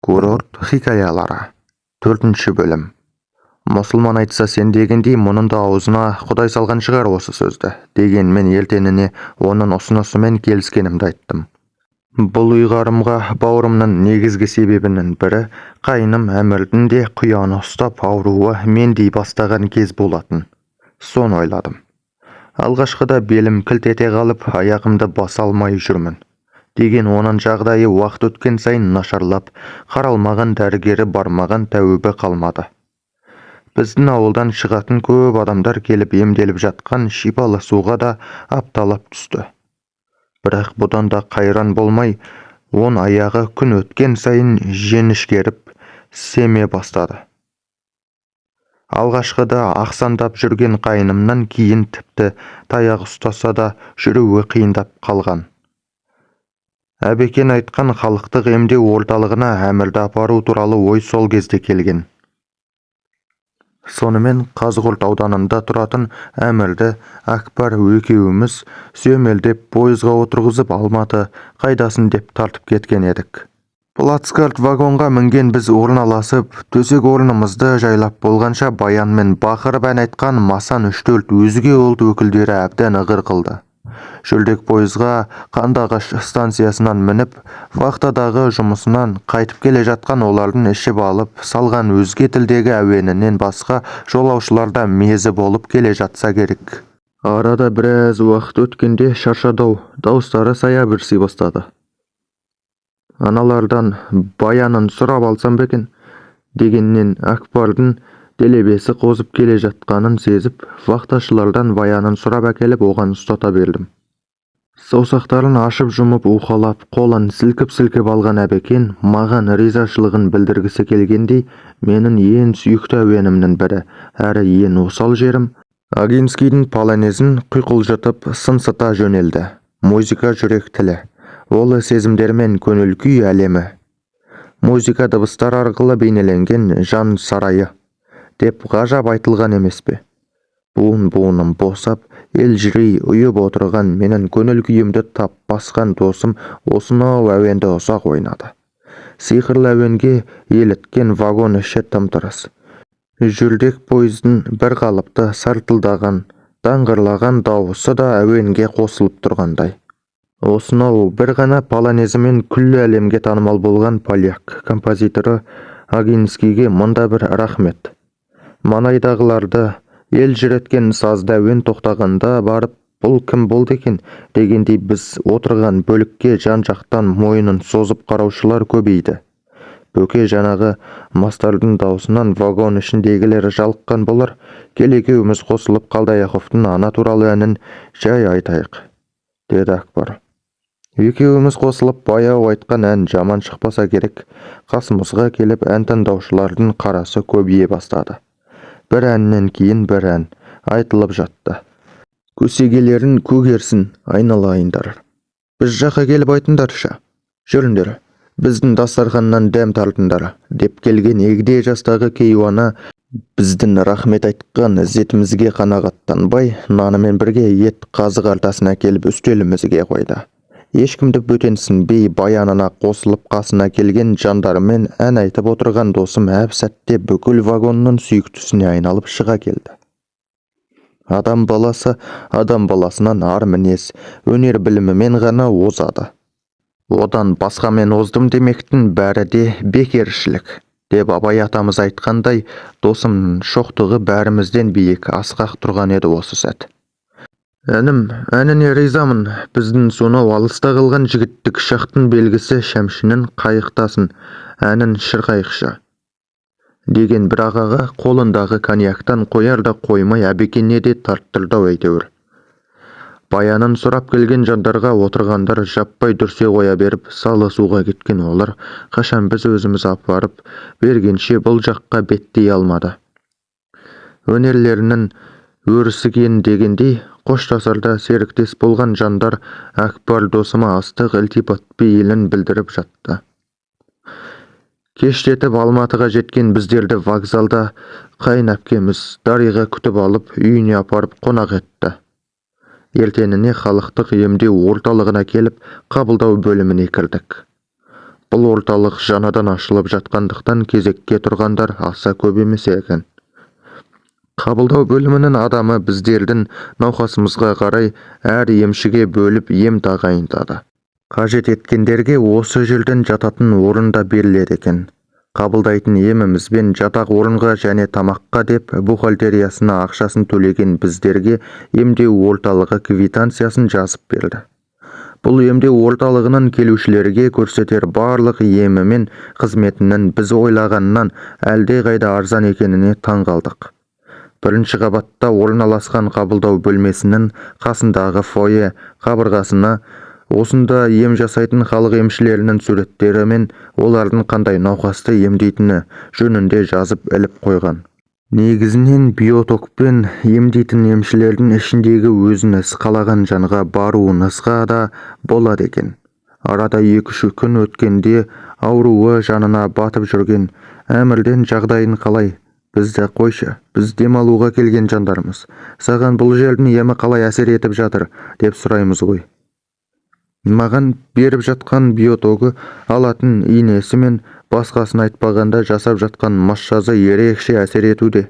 Курорт хикаялары. Төртінші бөлім. Мұсылман айтса сен дегендей, мұның да аузына Құдай салған шығар осы сөзді, дегенмен ертеңіне оның ұсынысымен келіскенімді айттым. Бұл ұйғарымға бауырымның негізгі себебінің бірі қайным Әмірдің де құяны ұстап ауруы мендей бастаған кез болатын. Соны ойладым. Алғашқыда белім кілт ете қалып, аяғымды баса алмай жүрмін деген оның жағдайы уақыт өткен сайын нашарлап, қаралмаған дәрігері, бармаған тәуібі қалмады. Біздің ауылдан шығатын көп адамдар келіп емделіп жатқан шипалы суға да апталап түсті. Бірақ бұдан да қайран болмай, оң аяғы күн өткен сайын жіңішкеріп, семе бастады. Алғашқыда ақсаңдап жүрген қайнымнан кейін тіпті таяқ ұстаса да жүруі қиындап қалған. Әбекен айтқан халықтық емдеу орталығына Әмірді апару туралы ой сол кезде келген. Сонымен Қазығұрт ауданында тұратын Әмірді Әкпар екеуміз сүйемелдеп, пойызға отырғызып, Алматы қайдасың деп тартып кеткен едік. Плацкарт вагонға мінген біз орналасып, төсек орнымызды жайлап болғанша баянмен бақырып ән айтқан масан үш-төрт өзге ұлт өкілдері әбден ығыр қылды. Жүлдек пойызға Қандыағаш станциясынан мініп, вахтадағы жұмысынан қайтып келе жатқан олардың ішіп алып салған өзге тілдегі әуенінен басқа жолаушылар да мезі болып келе жатса керек. Арада біраз уақыт өткенде шаршады-ау, дауыстары саябырси бастады. Аналардан баянын сұрап алсам ба екен дегеннен Әкпардың делебесі қозып келе жатқанын сезіп, вахташылардан баянын сұрап әкеліп, оған ұстата бердім. Саусақтарын ашып-жұмып уқалап, қолын сілкіп-сілкіп алған Әбекен маған ризашылығын білдіргісі келгендей, менің ең сүйікті әуенімнің бірі, әрі ең осал жерім Огинскийдің полонезін құйқылжытып сыңсыта жөнелді. Музыка жүрек тілі. Ол сезімдер мен көңіл-күй әлемі. Музыка дыбыстар арқылы бейнеленген жан сарайы деп ғажап айтылған емес пе? Буын-буыным босап, елжірей ұйып отырған менің көңіл-күйімді тап басқан досым осынау әуенді ұзақ ойнады. Сиқырлы әуенге еліткен вагон іші тым-тырыс. Жүрдек пойыздың бір қалыпты сартылдаған, даңғырлаған дауысы да әуенге қосылып тұрғандай. Осынау бір ғана полонезімен күллі әлемге танымал болған поляк композиторы Огинскийге мында бір рахмет. Маңайдағыларды елжіреткен сазды әуен тоқтағанда барып, бұл кім болды екен дегендей біз отырған бөлікке жан-жақтан мойнын созып қараушылар көбейді. Бөке жаңағы мастардың даусынан вагон ішіндегілер жалыққан болар, кел екеуміз қосылып Қалдаяқовтың ана туралы әнін жай айтайық, деді Әкпар. Екеуміз қосылып баяу айтқан ән жаман шықпаса керек, қасымызға келіп ән тыңдаушылардың қарасы көбейе бастады. Бір әннен кейін бір ән айтылып жатты. Көсегелерің көгерсін, айналайындар. Біз жаққа келіп айтыңдаршы. Жүріңдер, біздің дастарханнан дәм тартыңдар, деп келген егде жастағы кейуана біздің рахмет айтқан ізетімізге қанағаттанбай, нанымен бірге ет қазы қартасын әкеліп үстелімізге қойды. Ешкімді бөтенсінбей баянына қосылып қасына келген жандарымен ән айтып отырған досым әп-сәтте бүкіл вагонның сүйіктісіне айналып шыға келді. Адам баласы адам баласынан ар мінез, өнер білімімен ғана озады. Одан басқамен оздым демектің бәрі де бекершілік, деп Абай атамыз айтқандай, досымның шоқтығы бәрімізден биік асқақ тұрған еді осы сәт. Інім, әніне ризамын, біздің сонау алыста қалған жігіттік шақтың белгісі Шәмшінің «Қайықтасың» әнін шырқайықшы, деген бір ағаға қолындағы коньяктан қояр да қоймай Әбекеңе де тарттырды-ау әйтеуір. Баянын сұрап келген жандарға отырғандар жаппай дүрсе қоя беріп, салы суға кеткен олар қашан біз өзіміз апарып бергенше бұл жаққа беттей алмады. Өнерлерінің өрісі кең дегендей, қоштасарда серіктес болған жандар Әкпар досыма ыстық ілтипат пейілін білдіріп жатты. Кештетіп Алматыға жеткен біздерді вокзалда қайын әпкеміз Дариға күтіп алып, үйіне апарып қонақ етті. Ертеңіне халықтық емдеу орталығына келіп, қабылдау бөліміне кірдік. Бұл орталық жаңадан ашылып жатқандықтан кезекке тұрғандар аса көп емес екен. Қабылдау бөлімінің адамы біздердің науқасымызға қарай әр емшіге бөліп ем тағайындады. Қажет еткендерге осы жерден жататын орын да беріледі екен. Қабылдайтын емімізбен жатақ орынға және тамаққа деп бухгалтериясына ақшасын төлеген біздерге емдеу орталығы квитанциясын жазып берді. Бұл емдеу орталығының келушілерге көрсетер барлық емі мен қызметінің біз ойлағаннан әлдеқайда арзан екеніне таң қалдық. Бірінші қабатта орналасқан қабылдау бөлмесінің қасындағы фойе қабырғасына осында ем жасайтын халық емшілерінің суреттері мен олардың қандай науқасты емдейтіні жөнінде жазып іліп қойған. Негізінен биотокпен емдейтін емшілердің ішіндегі өзіңіз қалаған жанға баруыңызға да болады екен. Арада 2-3 күн өткенде ауруы жанына батып жүрген Әмірден жағдайың қалай, бізді қойшы, біз демалуға келген жандармыз, саған бұл жердің емі қалай әсер етіп жатыр деп сұраймыз ғой. Маған беріп жатқан биотогы, алатын инесі мен басқасын айтпағанда жасап жатқан массажы ерекше әсер етуде.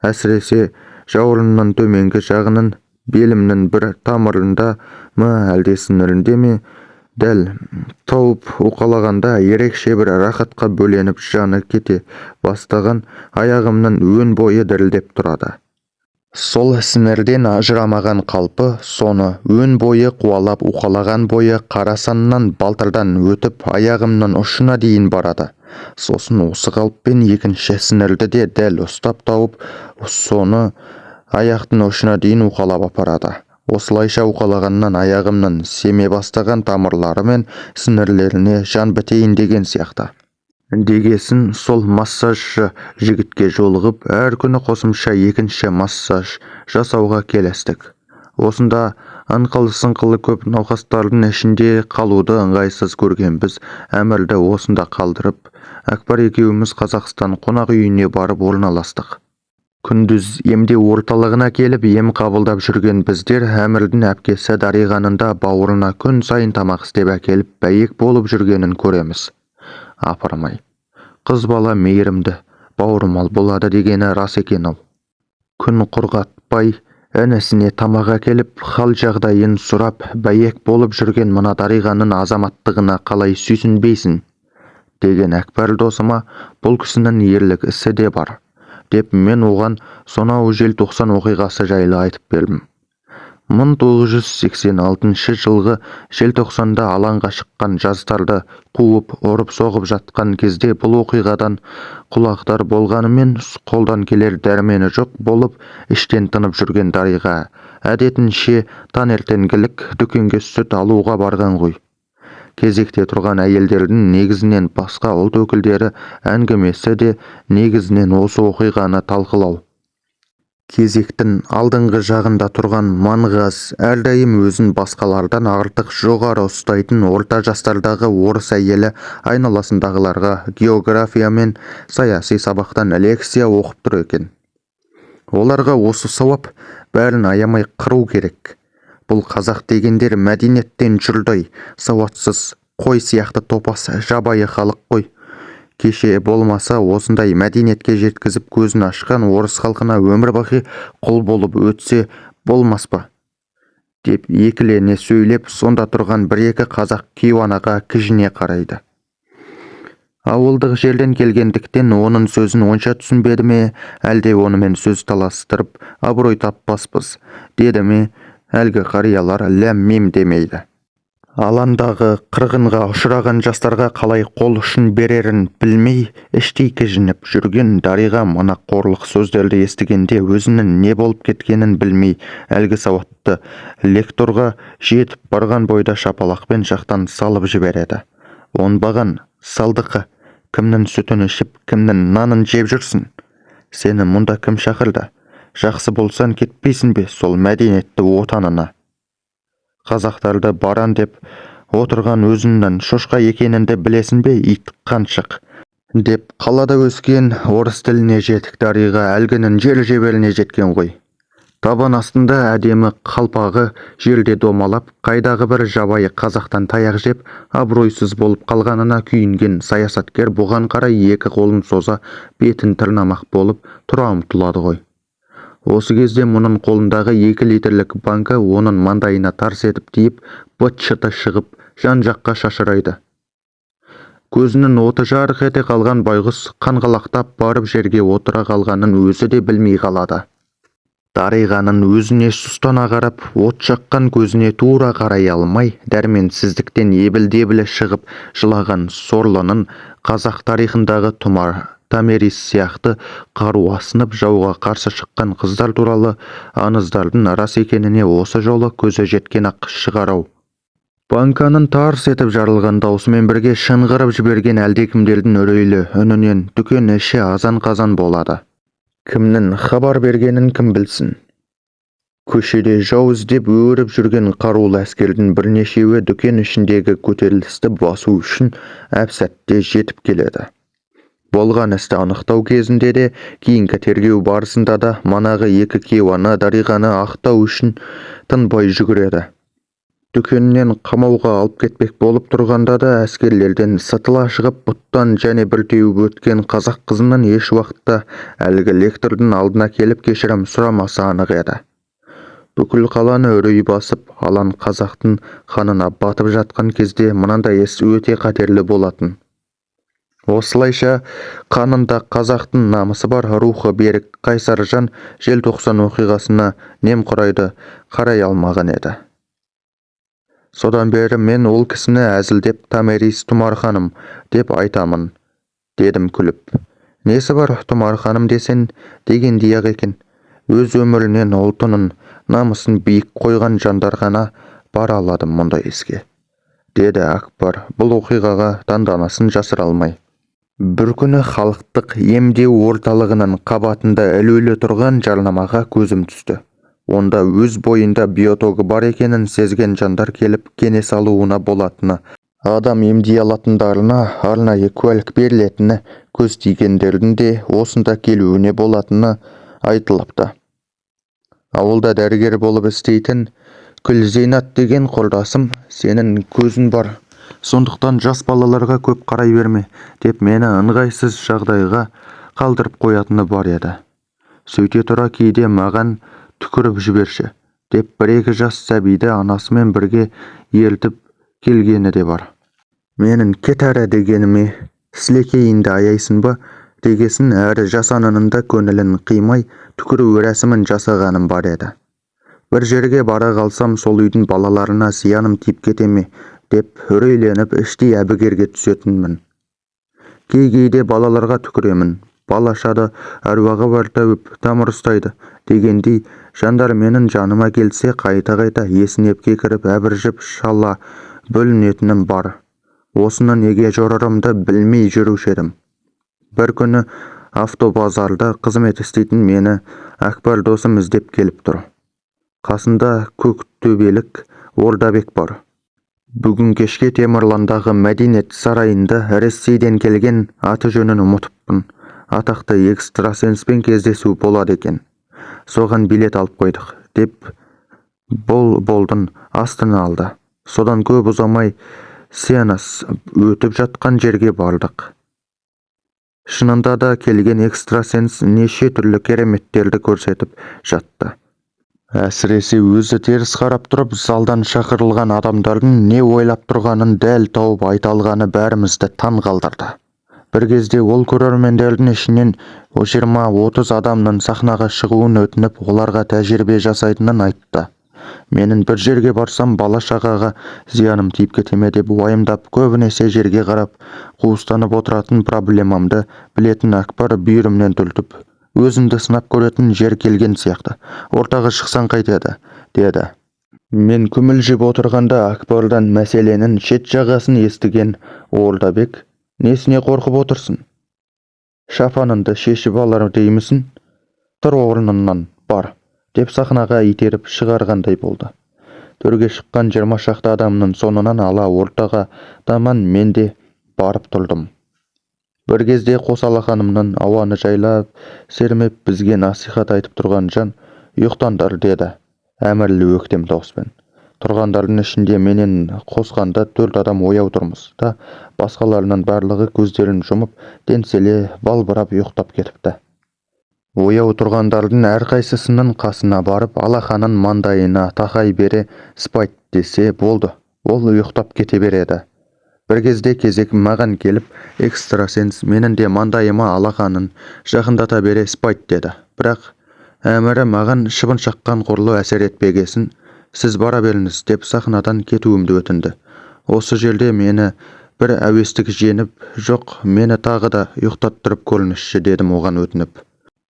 Әсіресе жауырынның төменгі жағының, белімнің бір тамырында ма, әлде сіңірінде ме, дәл тауып уқалағанда ерекше бір рахатқа бөленіп жаны кете бастаған аяғымның өн бойы дірілдеп тұрады. Сол сіңірден ажырамаған қалпы соны өн бойы қуалап уқалаған бойы қара саннан балтырдан өтіп аяғымның ұшына дейін барады. Сосын осы қалыппен екінші сіңірді де дәл ұстап тауып, соны аяқтың ұшына дейін уқалап апарады. Осылайша уқалағаннан аяғымның семе бастаған тамырлары мен сіңірлеріне жан бітейін деген сияқты. Дегесін сол массажшы жігітке жолығып, әр күні қосымша екінші массаж жасауға келістік. Осында ыңқыл-сыңқылы көп науқастардың ішінде қалуды ыңғайсыз көрген біз Әмірді осында қалдырып, Әкпар екеуміз Қазақстан қонақ үйіне барып орналастық. Күндіз емдеу орталығына келіп ем қабылдап жүрген біздер Әмірдің әпкесі Дариғаның да бауырына күн сайын тамақ істеп әкеліп бәйек болып жүргенін көреміз. Апырмай, қыз бала мейірімді, бауырмал болады дегені рас екен-ау. Күн құрғатпай інісіне тамақ әкеліп, хал жағдайын сұрап, бәйек болып жүрген мына Дариғаның азаматтығына қалай сүйсінбейсің, деген Әкпар досыма бұл кісінің ерлік ісі де бар, деп мен оған сонау желтоқсан оқиғасы жайлы айтып бердім. 1986 жылғы желтоқсанда алаңға шыққан жастарды қуып, ұрып-соғып жатқан кезде бұл оқиғадан құлақтар болғанымен қолдан келер дәрмені жоқ болып іштен тынып жүрген Дариға әдетінше таңертеңгілік дүкенге сүт алуға барған ғой. Кезекте тұрған әйелдердің негізінен басқа ұлт өкілдері әңгімесі де негізінен осы оқиғаны талқылау. Кезектің алдыңғы жағында тұрған маңғаз, әрдайым өзін басқалардан артық жоғары ұстайтын орта жастардағы орыс әйелі айналасындағыларға география мен саяси сабақтан лекция оқып тұр екен. Оларға осы сауап, бәрін аямай қыру керек. Бұл қазақ дегендер мәдениеттен жұрдай, сауатсыз, қой сияқты топас жабайы халық қой. Кеше болмаса осындай мәдениетке жеткізіп көзін ашқан орыс халқына өмір бақи құл болып өтсе болмас па? Деп екілене сөйлеп, сонда тұрған бір-екі қазақ кейуанаға кіжіне қарайды. Ауылдық жерден келгендіктен оның сөзін онша түсінбеді ме, әлде онымен сөз таластырып абырой таппаспыз, деді ме, әлгі қариялар ләм-мим демейді. Алаңдағы қырғынға ұшыраған жастарға қалай қол ұшын берерін білмей, іштей кіжініп жүрген Дариға мына қорлық сөздерді естігенде өзінің не болып кеткенін білмей, әлгі сауатты лекторға жетіп барған бойда шапалақпен жақтан салып жібереді. Оңбаған, салдықы, кімнің сүтін ішіп, кімнің нанын жеп жүрсің? Сені мұнда кім шақырды? Жақсы болсаң кетпейсің бе сол мәдениетті отанына? Қазақтарды баран деп отырған өзіңнің шошқа екеніңді білесің бе, ит қаншық? Деп қалада өскен орыс тіліне жетік Дариға әлгінің жер-жебіріне жеткен ғой. Табан астында әдемі қалпағы жерде домалап, қайдағы бір жабайы қазақтан таяқ жеп, абыройсыз болып қалғанына күйінген саясаткер бұған қарай екі қолын соза бетін тырнамақ болып тұра ұмтылады ғой. Осы кезде мұның қолындағы 2 литрлік банка оның маңдайына тарс етіп тиіп, быт-шыты шығып, жан-жаққа шашырайды. Көзінің оты жарқ ете қалған байғұс қаңғалақтап барып жерге отыра қалғанын өзі де білмей қалады. Дариғаның өзіне сұстана қарап, от жаққан көзіне тура қарай алмай, дәрменсіздіктен ебіл-дебілі шығып жылаған сорлының қазақ тарихындағы Тұмар, Томирис сияқты қару асынып жауға қарсы шыққан қыздар туралы аңыздардың рас екеніне осы жолы көзі жеткен-ақ шығар-ау. Банканың тарс етіп жарылған даусымен бірге шыңғырып жіберген әлдекімдердің үрейлі үнінен дүкен іші азан-қазан болады. Кімнің хабар бергенін кім білсін. Көшеде жау іздеп өріп жүрген қарулы әскердің бірнешеуі дүкен ішіндегі көтерілісті басу үшін әп-сәтте жетіп келеді. Болған істі анықтау кезінде де, кейінгі тергеу барысында да манағы екі кейуана Дариғаны ақтау үшін тынбай жүгіреді. Дүкеннен қамауға алып кетпек болып тұрғанда да әскерлерден сытыла шығып, бұттан және бір теуіп өткен қазақ қызының еш уақытта әлгі лектордың алдына келіп кешірім сұрамасы анық еді. Бүкіл қаланы үрей басып, алаң қазақтың қанына батып жатқан кезде мынандай іс өте қатерлі болатын. Осылайша, қанында қазақтың намысы бар, рухы берік қайсар жан Желтоқсан оқиғасына немқұрайды қарай алмаған еді. Содан бері мен ол кісіні әзілдеп Томирис Тұмар ханым деп айтамын, дедім күліп. Несі бар Тұмар ханым десең дегендей-ақ екен. Өз өмірінен ұлтының намысын биік қойған жандар ғана бара алады мұндай іске, деді Әкпар бұл оқиғаға таңданысын жасыра алмай. Бір күні халықтық емдеу орталығының қабатында ілулі тұрған жарнамаға көзім түсті. Онда өз бойында биотогы бар екенін сезген жандар келіп кеңес алуына болатыны, адам емдей алатындарына арнайы куәлік берілетіні, көз тигендердің де осында келуіне болатыны айтылыпты. Ауылда дәрігер болып істейтін Күлзейнат деген құрдасым «Сенің көзің бар, сондықтан жас балаларға көп қарай берме» деп мені ыңғайсыз жағдайға қалдырып қоятыны бар еді. Сөйте тұра кейде «Маған түкіріп жіберші» деп бір-екі жас сәбиді анасымен бірге ертіп келгені де бар. Менің «Кет әрі» дегеніме «Сілекейіңді аяйсың ба?» дегесін әрі жас ананың да көңілін қимай түкіру рәсімін жасағаным бар еді. Бір жерге бара қалсам сол үйдің балаларына зияным тиіп кете ме деп үрейленіп іштей әбігерге түсетінмін. Кей-кейде балаларға түкіремін. Бал ашады, әруағы бар тәуіп, тамыр ұстайды дегендей жандар менің жаныма келсе қайта-қайта есінеп кекіріп әбіржіп шала бүлінетінім бар. Осыны неге жорырымды білмей жүруші едім. Бір күні автобазарда қызмет істейтін мені Әкпар досым іздеп келіп тұр. Қасында көктөбелік Ордабек бар. Бүгін кешке Темірландағы мәдениет сарайында Ресейден келген, аты-жөнін ұмытыппын, атақты экстрасенспен кездесу болады екен. Соған билет алып қойдық, деп бол-болдың астына алды. Содан көп ұзамай сеанс өтіп жатқан жерге бардық. Шынында да келген экстрасенс неше түрлі кереметтерді көрсетіп жатты. Әсіресе өзі теріс қарап тұрып, залдан шақырылған адамдардың не ойлап тұрғанын дәл тауып айта алғаны бәрімізді таң қалдырды. Бір кезде ол көрермендердің ішінен 20-30 адамның сахнаға шығуын өтініп, оларға тәжірибе жасайтынын айтты. Менің бір жерге барсам бала-шағаға зияным тиіп кете ме деп уайымдап, көбінесе жерге қарап, қуыстанып отыратын проблемамды білетін Әкпар бүйірімнен түртіп, «Өзіңді сынап көретін жер келген сияқты, ортаға шықсаң қайтеді», деді. Мен күмілжіп отырғанда Әкпардан мәселенің шет жағасын естіген Ордабек, «Несіне қорқып отырсың? Шапаныңды шешіп алар деймісің? Тұр орныңнан, бар», деп сахнаға итеріп шығарғандай болды. Төрге шыққан 20 шақты адамның соңынан ала ортаға таман мен де барып тұрдым. Бір кезде қос алақанымен ауаны жайлап сермеп бізге насихат айтып тұрған жан Ұйықтаңдар, деді әмірлі өктем дауыспен. Тұрғандардың ішінде менен қосқанда төрт адам ояу тұрмыз да, басқаларының барлығы көздерін жұмып, теңселе балбырап ұйықтап кетіпті. Ояу тұрғандардың әрқайсысының қасына барып, алақанын маңдайына тақай бере «спать» десе болды, ол ұйықтап кете береді. Бір кезде кезек маған келіп, экстрасенс менің де маңдайыма алақанын жақындата бере «спать» деді. Бірақ әмірі маған шыбын шаққан құрлы әсер етпегесін, «Сіз бара беріңіз» деп сахнадан кетуімді өтінді. Осы жерде мені бір әуестік жеңіп, «Жоқ, мені тағы да ұйықтаттырып көріңізші» дедім оған өтініп.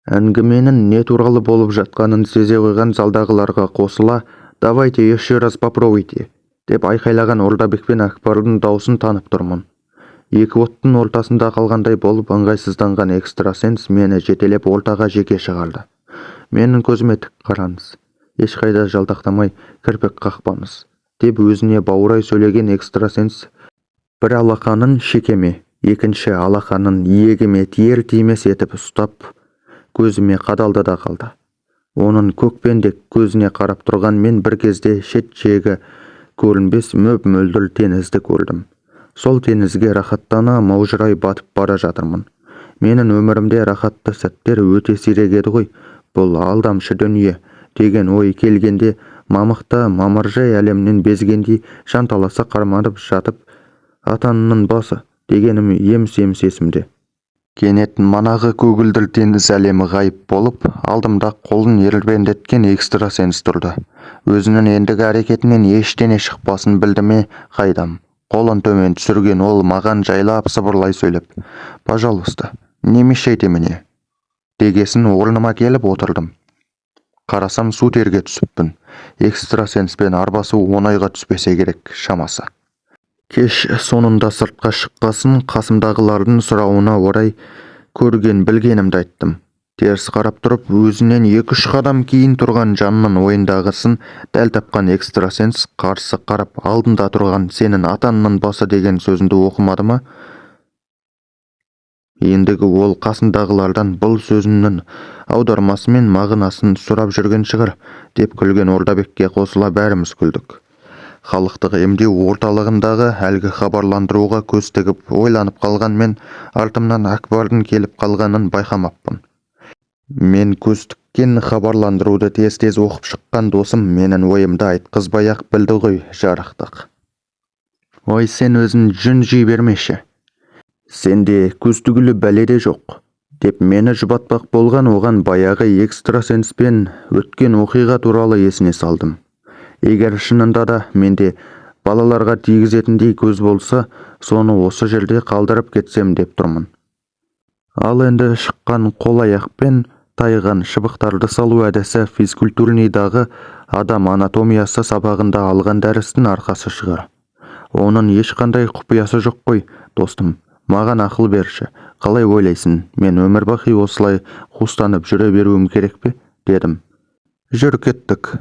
Әңгіменің не туралы болып жатқанын сезе қойған залдағыларға қосыла «Давайте еще раз попробуйте» деп айқайлаған Ордабек пен Әкпардың даусын танып тұрмын. Екі оттың ортасында қалғандай болып ыңғайсызданған экстрасенс мені жетелеп ортаға жеке шығарды. «Менің көзіме тік қараңыз, ешқайда жалтақтамай, кірпік қақпаңыз», деп өзіне баурай сөйлеген экстрасенс бір алақанын шекеме, екінші алақанын иегіме тиер-тимес етіп ұстап, көзіме қадалды да қалды. Оның көкпеңбек көзіне қарап тұрған мен бір кезде шет-шегі көрінбес мөп-мөлдір теңізді көрдім. Сол теңізге рахаттана маужырай батып бара жатырмын. Менің өмірімде рахатты сәттер өте сирек еді ғой, бұл алдамшы дүние деген ой келгенде мамықта мамыржай әлемнен безгендей жанталаса қарманып жатып, «Атаңның басы» дегенім еміс-еміс есімде. Кенет манағы көгілдір теңіз әлемі ғайып болып, алдымда қолын ербеңдеткен экстрасенс тұрды. Өзінің ендігі әрекетінен ештеңе шықпасын білді ме қайдам, қолын төмен түсірген ол маған жайлап сыбырлай сөйлеп, «Пожалуйста, не мешайте мне» дегесін орныма келіп отырдым. Қарасам, су терге түсіппін. Экстрасенспен арбасу оңайға түспесе керек шамасы. Кеш соңында сыртқа шыққасын қасымдағылардың сұрауына орай көрген-білгенімді айттым. Теріс қарап тұрып, өзінен екі-үш қадам кейін тұрған жанның ойындағысын дәл тапқан экстрасенс қарсы қарап, «Алдында тұрған сенің атаңның басы деген сөзіңді оқымады ма? Ендігі ол қасындағылардан бұл сөзіңнің аудармасы мен мағынасын сұрап жүрген шығар», деп күлген Ордабекке қосыла бәріміз күлдік. Халықтық емдеу орталығындағы әлгі хабарландыруға көз тігіп ойланып қалған мен артымнан Әкбардың келіп қалғанын байқамаппын. Мен көз тіккен хабарландыруды тез-тез оқып шыққан досым менің ойымды айтқызбай-ақ білді ғой жарықтық. «Ой, сен өзің жүн жей бермеші. Сенде көз түгілі бәле де жоқ», деп мені жұбатпақ болған оған баяғы экстрасенспен өткен оқиға туралы есіне салдым. Егер шынында да менде балаларға тигізетіндей көз болса, соны осы жерде қалдырып кетсем деп тұрмын. Ал енді шыққан қол-аяқпен тайған шыбықтарды салу әдісі физкультурныйдағы адам анатомиясы сабағында алған дәрістің арқасы шығар. Оның ешқандай құпиясы жоқ қой, достым. Маған ақыл берші, қалай ойлайсың, мен өмір-бақи осылай қуыстанып жүре беруім керек пе, дедім. «Жүр, кеттік»,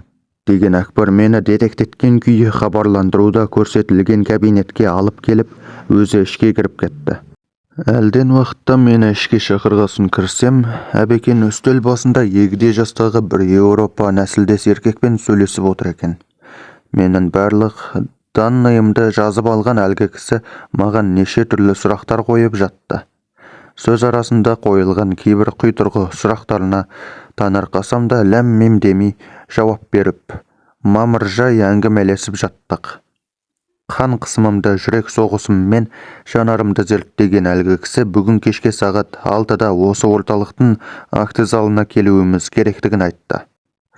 деген Әкбар мені детектеткен күйі хабарландыруда көрсетілген кабинетке алып келіп, өзі ішке кіріп кетті. Әлден уақытта мені ішке шақырғасын кірсем, Әбекен үстел басында егде жастағы бір Еуропа нәсілдес еркекпен сөйлесіп отыр екен. Менің барлық данныйымды жазып алған әлгі кісі маған неше түрлі сұрақтар қойып жатты. Сөз арасында қойылған кейбір құйтырқы сұрақтарына таңырқасам да ләм-мим демей жауап беріп, мамыржай әңгімелесіп жаттық. Қан қысымымды, жүрек соғысым мен жанарымды зерттеген әлгі кісі бүгін кешке сағат 6-да осы орталықтың акті залына келуіміз керектігін айтты.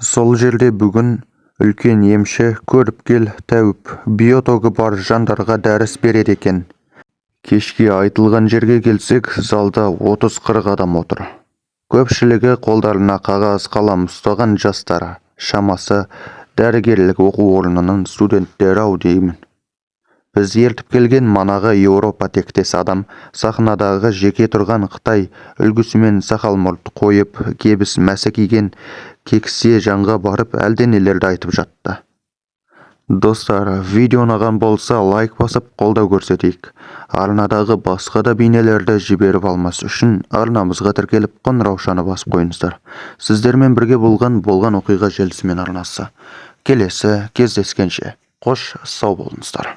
Сол жерде бүгін үлкен емші, көріпкел тәуіп биотогы бар жандарға дәріс береді екен. Кешке айтылған жерге келсек, залда 30-40 адам отыр. Көпшілігі қолдарына қағаз қалам ұстаған жастар, шамасы дәрігерлік оқу орнының студенттері-ау деймін. Біз ертіп келген манағы Еуропа тектес адам сахнадағы жеке тұрған қытай үлгісімен сақал-мұрт қойып, кебіс мәсі киген кексе жанға барып әлденелерді айтып жатты. Достар, видео ұнаған болса, лайк басып, қолдау көрсетейік. Арнадағы басқа да бейнелерді жіберіп алмас үшін арнамызға тіркеліп, қоңыраушаны басып қойыңыздар. Сіздермен бірге болған Болған оқиға желісімен арнасы. Келесі кездескенше, қош сау болыңыздар.